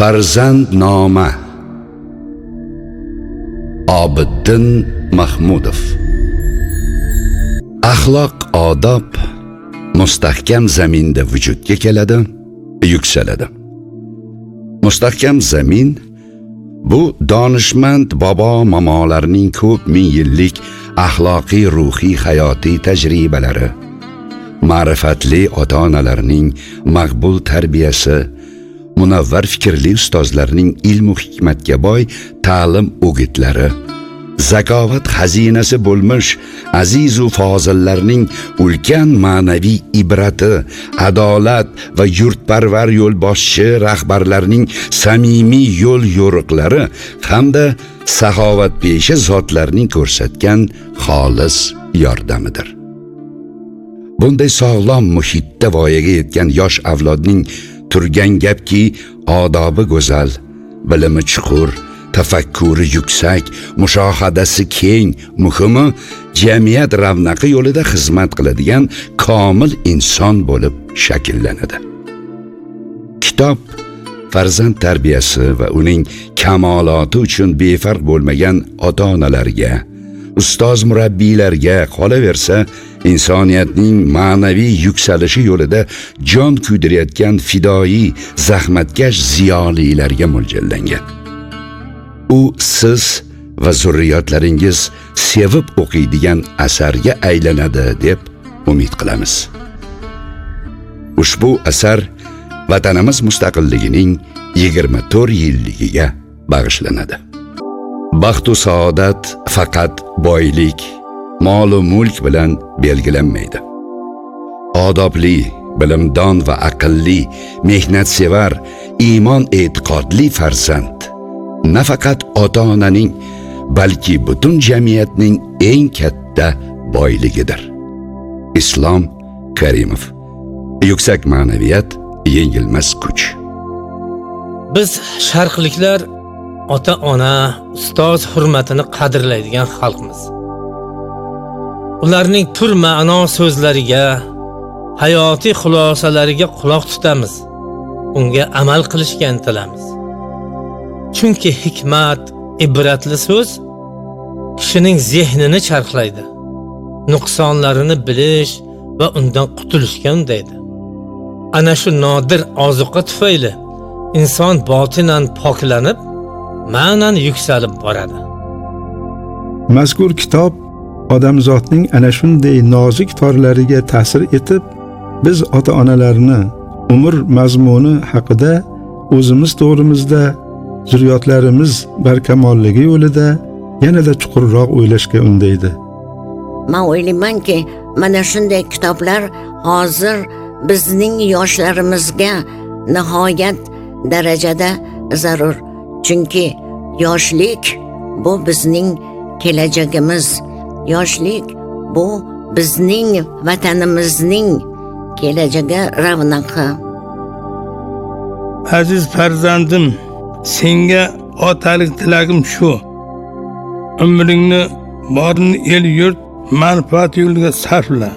Farzandnoma. Obiddin Mahmudov. Axloq odob mustahkam zaminda vujudga keladi, yuksaladi. Mustahkam zamin bu donishmand bobo momolarning ko'p ming yillik axloqiy, ruhiy, hayotiy tajribalari, ma'rifatli ota-onalarning maqbul tarbiyasi, munavvar fikrli ustozlarning ilmu hikmatga boy ta'lim o'gitlari, zakovat xazinasi bo'lmish aziz u fozillarning ulkan ma'naviy ibrati, adolat va yurtparvar yo'lboshchi rahbarlarning samimiy yo'l yo'riqlari hamda saxovatpesha zotlarning ko'rsatgan xolis yordamidir. Bunday sog'lom muhitda voyaga yetgan yosh avlodning turgan gapki odobi go'zal, bilimi chuqur, tafakkuri yuksak, mushohadasi keng, muhimi jamiyat ravnaqi yo'lida xizmat qiladigan komil inson bo'lib shakllanadi. Kitob farzand tarbiyasi va uning kamoloti uchun befarq bo'lmagan ota-onalarga, ustoz murabbiylarga, qolaversa insoniyatning ma'naviy yuksalishi yo'lida jon kuydirayotgan fidoyi, zahmatkash ziyolilarga mo'ljallangan. U siz va zurriyotlaringiz sevib o'qiydigan asarga aylanadi deb umid qilamiz. Ushbu asar vatanimiz mustaqilligining 24 yilligiga bag'ishlanadi. Baxt u saodat faqat boylik, mol u mulk bilan belgilanmaydi. Odobli, bilimdon va aqlli, mehnatsevar, iymon e'tiqodli farzand nafaqat ota-onaning, balki butun jamiyatning eng katta boyligidir. Islom Karimov. Yuksak ma'naviyat, yengilmas kuch. Biz sharqliklar ota-ona, ustoz hurmatini qadrlaydigan xalqmiz. Ularning pur ma'no so'zlariga, hayotiy xulosalariga quloq tutamiz. Unga amal qilishga intilamiz. Chunki hikmat, ibratli so'z kishining zehnini charxlaydi. Nuqsonlarini bilish va undan qutulishga undaydi. Ana shu nodir ozuqa tufayli inson botinan poklanib, ma'nan yuksalib boradi. Mazkur kitob odamzodning ana shunday nozik torlariga ta'sir etib, biz ota-onalarni umr mazmuni haqida o'zimiz to'g'rimizda, zurriyotlarimiz barkamolligi yo'lida yanada chuqurroq o'ylashga undaydi. Men o'ylaymanki, mana shunday kitoblar hozir bizning yoshlarimizga nihoyat darajada zarur. Chunki yoshlik bu bizning kelajagimiz. Yoshlik bu bizning vatanimizning kelajagi ravnaqi. Aziz farzandim, senga otalik tilagim shu. Umringni borini el yurt manfaati yo'liga sarfla.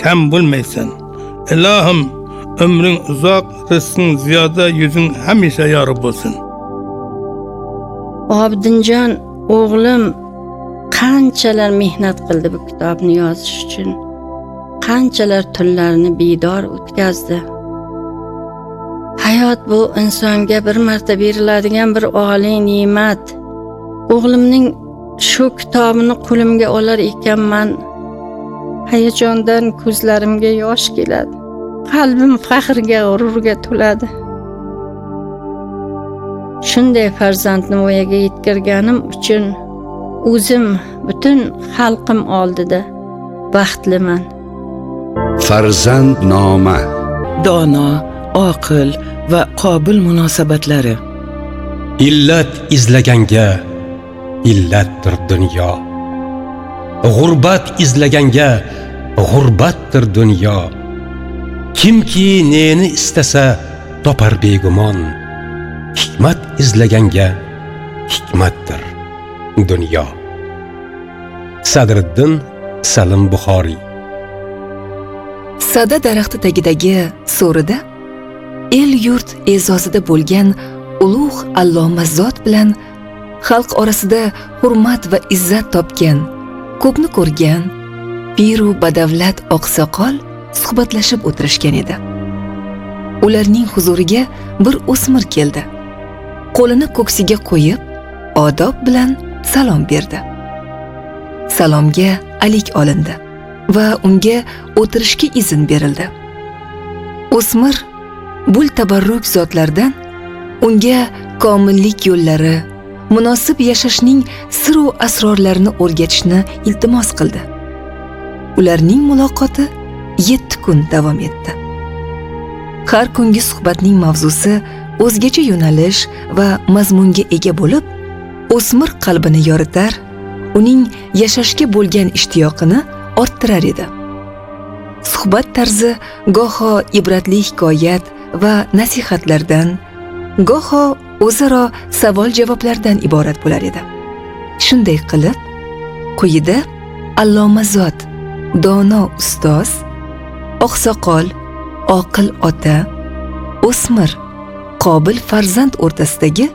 Kam bo'lmaysan. Ilohim, umring uzoq, rizqing ziyoda, yuzing hamisha yorug' bo'lsin. Obidinjon o'g'lim qanchalar mehnat qildi bu kitobni yozish uchun. Qanchalar tunlarni bedor o'tkazdi. Hayot bu insonga bir marta beriladigan bir oliy ne'mat. O'g'limning shu kitobini qo'limga olar ekanman, hayajondan ko'zlarimga yosh keladi. Qalbim faxrga, g'ururga to'ladi. Shunday farzandni voyaga yetkazganim uchun o'zim butun xalqim oldida baxtliman. Farzandnoma. Dono, oqil va qobil munosabatlari. Illat izlaganga illatdir dunyo. G'urbat izlaganga g'urbatdir dunyo. Kimki neni istasa topar begumon. Hikmat izlaganga hikmatdir dunyo. Sadriddin Salim Buxoriy. Sada daraxti tagidagi so'rida el-yurt e'zozida bo'lgan ulug' alloma zot bilan xalq orasida hurmat va izzat topgan, ko'pni ko'rgan piru badavlat oqsoqol suhbatlashib o'tirishgan edi. Ularning huzuriga bir o'smir keldi. Qo'lini ko'ksiga qo'yib, odob bilan salom berdi. Salomga alik olindi va unga o'tirishga izn berildi. O'smir bul tabarruk zotlardan unga komillik yo'llari, munosib yashashning sir va asrorlarini o'rgatishni iltimos qildi. Ularning muloqoti 7 kun davom etdi. Har kungi suhbatning mavzusi o'zgacha yo'nalish va mazmunga ega bo'lib, o'smir qalbini yoritar, uning yashashga bo'lgan ishtiyoqini orttirar edi. Suhbat tarzi goho ibratli hikoyat va nasihatlardan, goho o'zaro savol-javoblardan iborat bo'lar edi. Shunday qilib, quyida alloma zot, dono ustoz, oqsoqol, oqil ota, o'smir, qobil farzand o'rtasidagi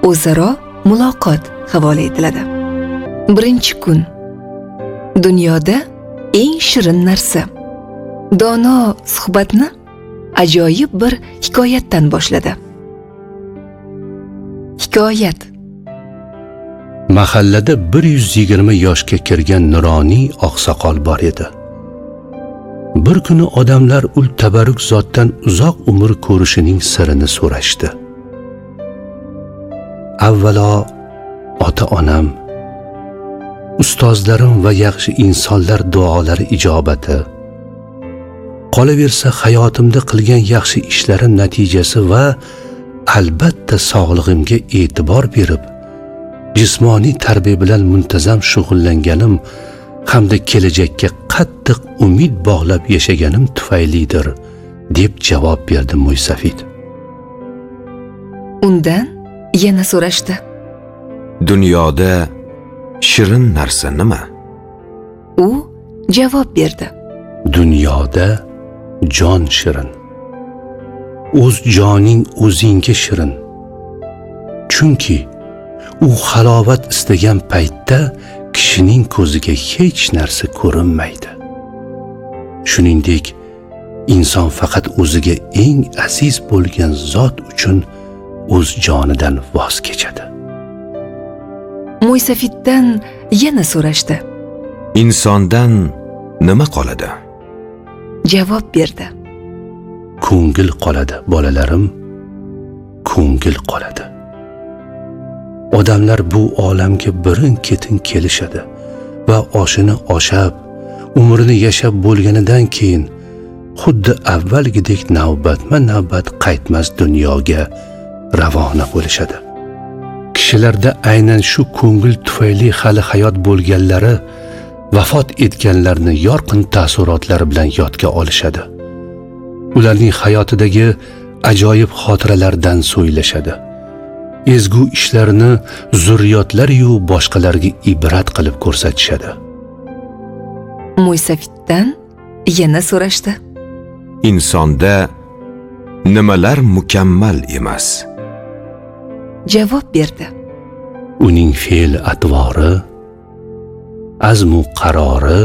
o'zaro muloqot havola etiladi. Birinchi kun. Dunyoda eng shirin narsa. Dono suhbatni ajoyib bir hikoyatdan boshladi. Hikoyat. Mahallada 120 yoshga kirgan nuroniy oqsoqol bor edi. Bir kuni odamlar ul tabarruk zotdan uzoq umr ko'rishining sirini so'rashdi. Avvalo ota-onam, ustozlarim va yaxshi insonlar duolari ijobati, qolaversa hayotimda qilgan yaxshi ishlarim natijasi va albatta sog'lig'imga e'tibor berib, jismoniy tarbiya bilan muntazam shug'ullanganim hamda kelajakka qattiq umid bog'lab yashaganim tufaylidir, deb javob berdi Mo'ysafid. Undan yana so'rashdi. Dunyoda shirin narsa nima? U javob berdi. Dunyoda jon shirin. O'z joning o'zingga shirin. Chunki u halovat istagan paytda kishining ko'ziga hech narsa ko'rinmaydi. Shuningdek, inson faqat o'ziga eng aziz bo'lgan zot uchun o'z jonidan voz kechadi. Mo'ysafiddan yana so'rashdi. Insondan nima qoladi? Javob berdi. Ko'ngil qoladi, bolalarim, ko'ngil qoladi. Odamlar bu olamga birin-ketin kelishadi va oshini oshab, umrini yashab bo'lganidan keyin xuddi avvalgidek navbatma-navbat qaytmas dunyoga ravona bo'lishadi. Kishilarda aynan shu ko'ngil tufayli hali hayot bo'lganlari vafot etganlarni yorqin taassurotlar bilan yodga olishadi. Ularning hayotidagi ajoyib xotiralardan so'ylashadi. Ezgu ishlarini zurriyotlar-yu boshqalarga ibrat qilib ko'rsatishadi. Mo'ysafiddan yana so'rashdi. Insonda nimalar mukammal emas? Javob berdi. Uning fe'l-atvori, azmu qarori,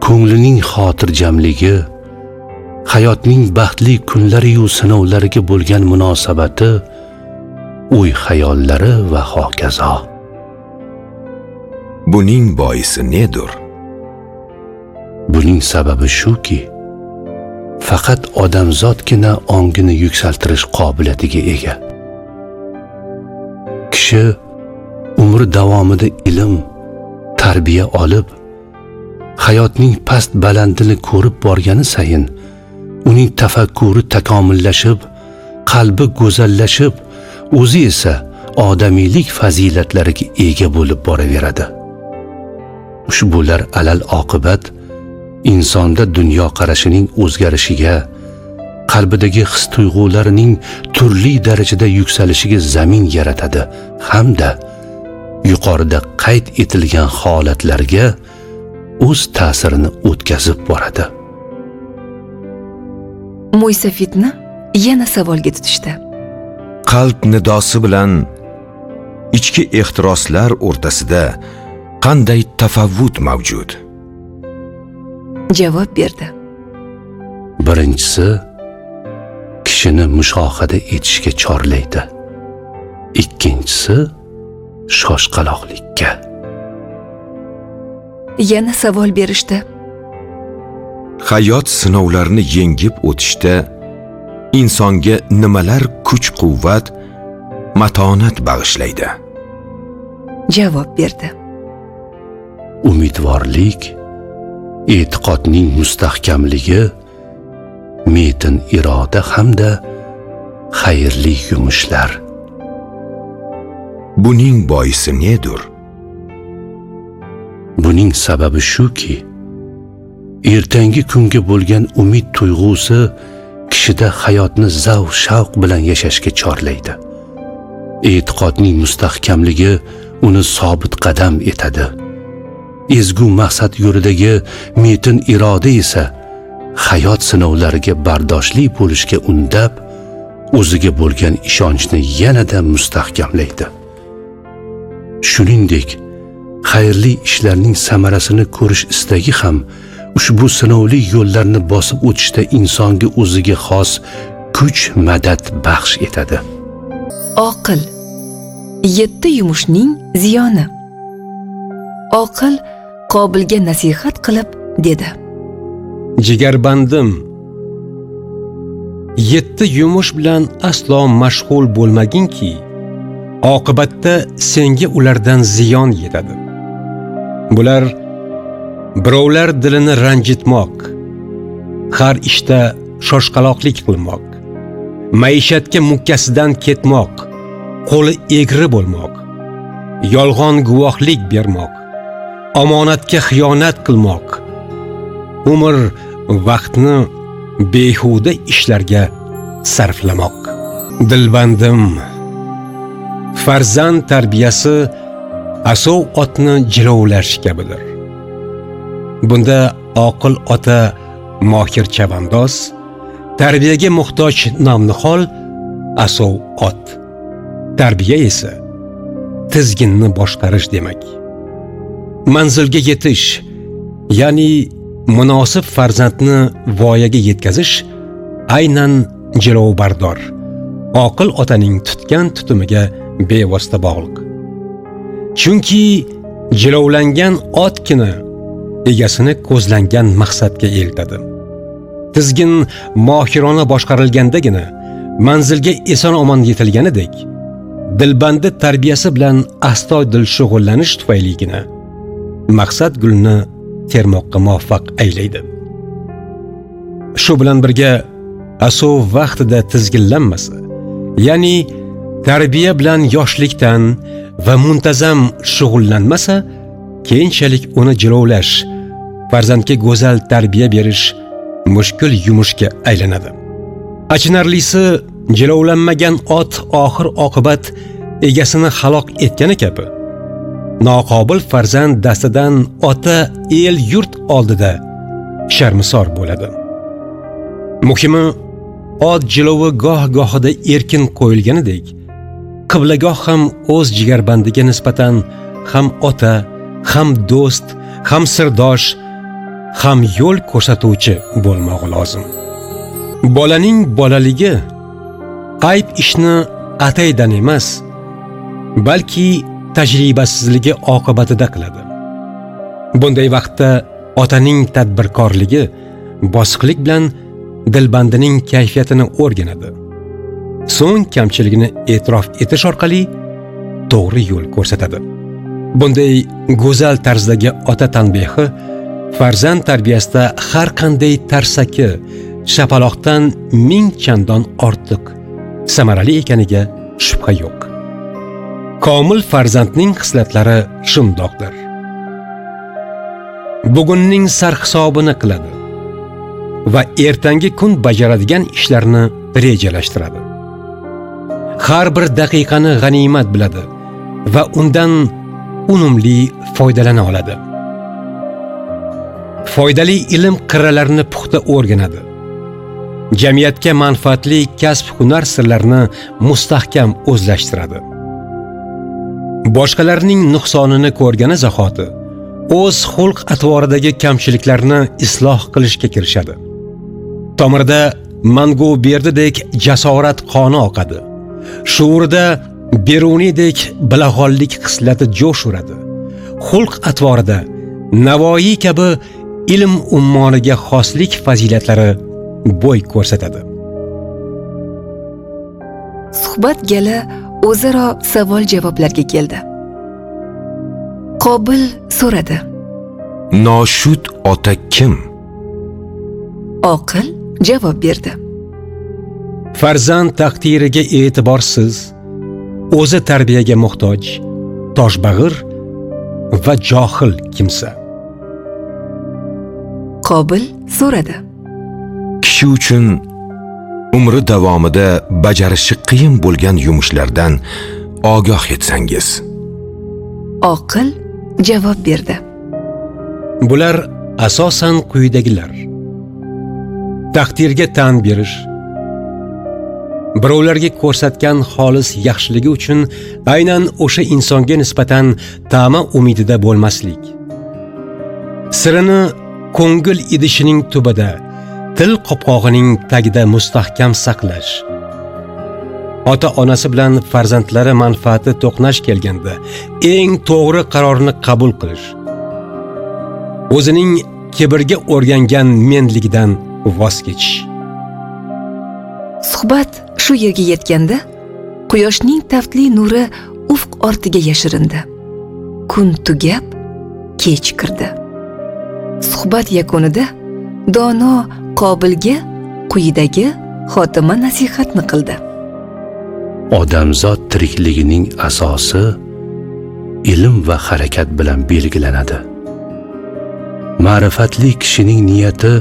ko'nglining xotirjamligi, hayotning baxtli kunlari-yu sinovlariga bo'lgan munosabati, o'y-xayollari va hokazo. Buning boisi nedir? Buning sababi shuki, faqat odamzodgina ongini yuksaltirish qobiliyatiga ega. Kishi umri davomida ilm, tarbiya olib, hayotning past balandini ko'rib borgani sayin uning tafakkuri takomillashib, qalbi go'zallashib, o'zi esa odamiylik fazilatlariga ega bo'lib boraveradi. Ushbular alal oqibat insonda dunyoqarashining o'zgarishiga, qalbidagi his-tuyg'ularining turli darajada yuksalishiga zamin yaratadi hamda yuqorida qayd etilgan holatlarga o'z ta'sirini o'tkazib boradi. Mo'ysafidni yana savolga tutishdi. Qalb nidosi bilan ichki ehtiroslar o'rtasida qanday tafavvut mavjud? Javob berdi. Birinchisi kishini mushohada etishga chorlaydi. Ikkinchisi shoshqaloqlikka. Yana savol berishdi. Hayot sinovlarini yengib o'tishda insonga nimalar kuch-quvvat, matonat bag'ishlaydi? Javob berdi. Umidvorlik, e'tiqodning mustahkamligi, metin iroda hamda xayrli yumushlar. Buning boisi nedir? Buning sababi shuki, ertangi kunga bo'lgan umid tuyg'usi kishida hayotni zavq-shavq bilan yashashga chorlaydi. E'tiqodning mustahkamligi uni sobit qadam etadi. Ezgu maqsad yo'lidagi metin iroda esa hayot sinovlariga bardoshli bo'lishga undab, o'ziga bo'lgan ishonchni yanada mustahkamlaydi. Shuningdek, xayrli ishlarning samarasini ko'rish istagi ham ushbu sinovli yo'llarni bosib o'tishda insonga o'ziga xos kuch madad baxsh etadi. Oqil. 7 yumushning ziyoni. Oqil Qobilga nasihat qilib dedi: Jigarbandim, 7 yumush bilan aslo mashg'ul bo'lmaginki, oqibatda senga ulardan ziyon yetadi. Bular birovlar dilini ranjitmoq, har ishda shoshqaloqlik qilmoq, maishatga mukkasidan ketmoq, qo'li egri bo'lmoq, yolg'on guvohlik bermoq, omonatga xiyonat qilmoq, umr vaqtni behuda ishlarga sarflamoq. Dilbandim, farzand tarbiyasi asov otni jilovlash kabidir. Bunda oqil ota mohir chavandoz, tarbiyaga muhtoj nomnihol asov ot. Tarbiya esa tizginni boshqarish demak. Manzilga yetish, ya'ni munosib farzandni voyaga yetkazish aynan jilovbardor, oqil otaning tutgan tutumiga bevosita bog'liq. Chunki jilovlangan otgina egasini ko'zlangan maqsadga eltadi. Tizgin mohirona boshqarilgandagina manzilga eson-omon yetilganidek, dilbandi tarbiyasi bilan astoydil shug'ullanish tufayligina maqsad gulni termoqqa muvaffaq aylaydi. Shu bilan birga asov vaqtida tizginlanmasa, ya'ni tarbiya bilan yoshlikdan va muntazam shug'ullanmasa, keyinchalik uni jilovlash, farzandga go'zal tarbiya berish mushkul yumushga aylanadi. Achinarlisi, jilovlanmagan ot oxir oqibat egasini halok etgani kabi, noqobil farzand dastidan ota el yurt oldida sharmisor bo'ladi. Muhimi, ot jilovi goh-gohida erkin qo'yilganidek, qiblagoh ham o'z jigarbandiga nisbatan ham ota, ham do'st, ham sirdosh, ham yo'l ko'rsatuvchi bo'lmog'i lozim. Bolaning bolaligi ayb ishni ataydan emas, balki tajribasizligi oqibatida qiladi. Bunday vaqtda otaning tadbirkorligi bosiqlik bilan dilbandining kayfiyatini o'rganadi. So'ng kamchiligini e'tirof etish orqali to'g'ri yo'l ko'rsatadi. Bunday go'zal tarzdagi ota tanbehi farzand tarbiyasida har qanday tarsaki, shapaloqdan ming chandon ortiq samarali ekaniga shubha yo'q. Komil farzandning xislatlari shundoqdir. Bugunning sarhisobini qiladi va ertangi kun bajaradigan ishlarni rejalashtiradi. Har bir daqiqani g'animat biladi va undan unumli foydalana oladi. Foydali ilm qirralarini puxta o'rganadi. Jamiyatga manfaatli kasb-hunar sirlarini mustahkam o'zlashtiradi. Boshqalarning nuqsonini ko'rgani zahoti o'z xulq atvoridagi kamchiliklarni isloh qilishga kirishadi. Tomirida Mangu Berdidek jasorat qoni oqadi. Shuurida Beruniydek bilag'onlik xislati jo'sh uradi. Xulq atvorida Navoiy kabi ilm ummoniga xoslik fazilatlari bo'y ko'rsatadi. Suhbat gali o'zaro savol-javoblarga keldi. Qobil so'radi. Noshud ota kim? Oqil javob berdi. Farzand taqdiriga e'tiborsiz, o'zi tarbiyaga muhtoj, toshbag'ir va johil kimsa. Qobil so'radi. Kishi uchun umri davomida bajarishi qiyin bo'lgan yumushlardan ogoh etsangiz. Oqil javob berdi. Bular asosan quyidagilar: taqdirga tan berish, birovlarga ko'rsatgan xolis yaxshiligi uchun aynan o'sha insonga nisbatan ta'ma umidida bo'lmaslik, sirini ko'ngil idishining tubida, til qopqog'ining tagida mustahkam saqlash, ota-onasi bilan farzandlari manfaati to'qnash kelganda eng to'g'ri qarorni qabul qilish, o'zining kibrga o'rgangan menligidan voz kechish. Suhbat shu yerga yetganda quyoshning taftli nuri ufq ortiga yashirindi. Kun tugab, kech kirdi. Suhbat yakunida dono Qobilga quyidagi xotima nasihatni qildi. Odamzod tirikligining asosi ilm va harakat bilan belgilanadi. Ma'rifatli kishining niyati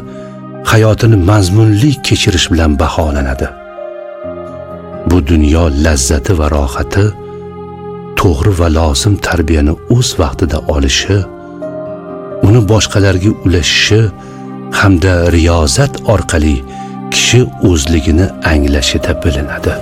hayotini mazmunli kechirish bilan baholanadi. Bu dunyo lazzati va rohati to'g'ri va lozim tarbiyani o'z vaqtida olishi, uni boshqalarga ulashishi hamda riyozat orqali kishi o'zligini anglashida bilinadi.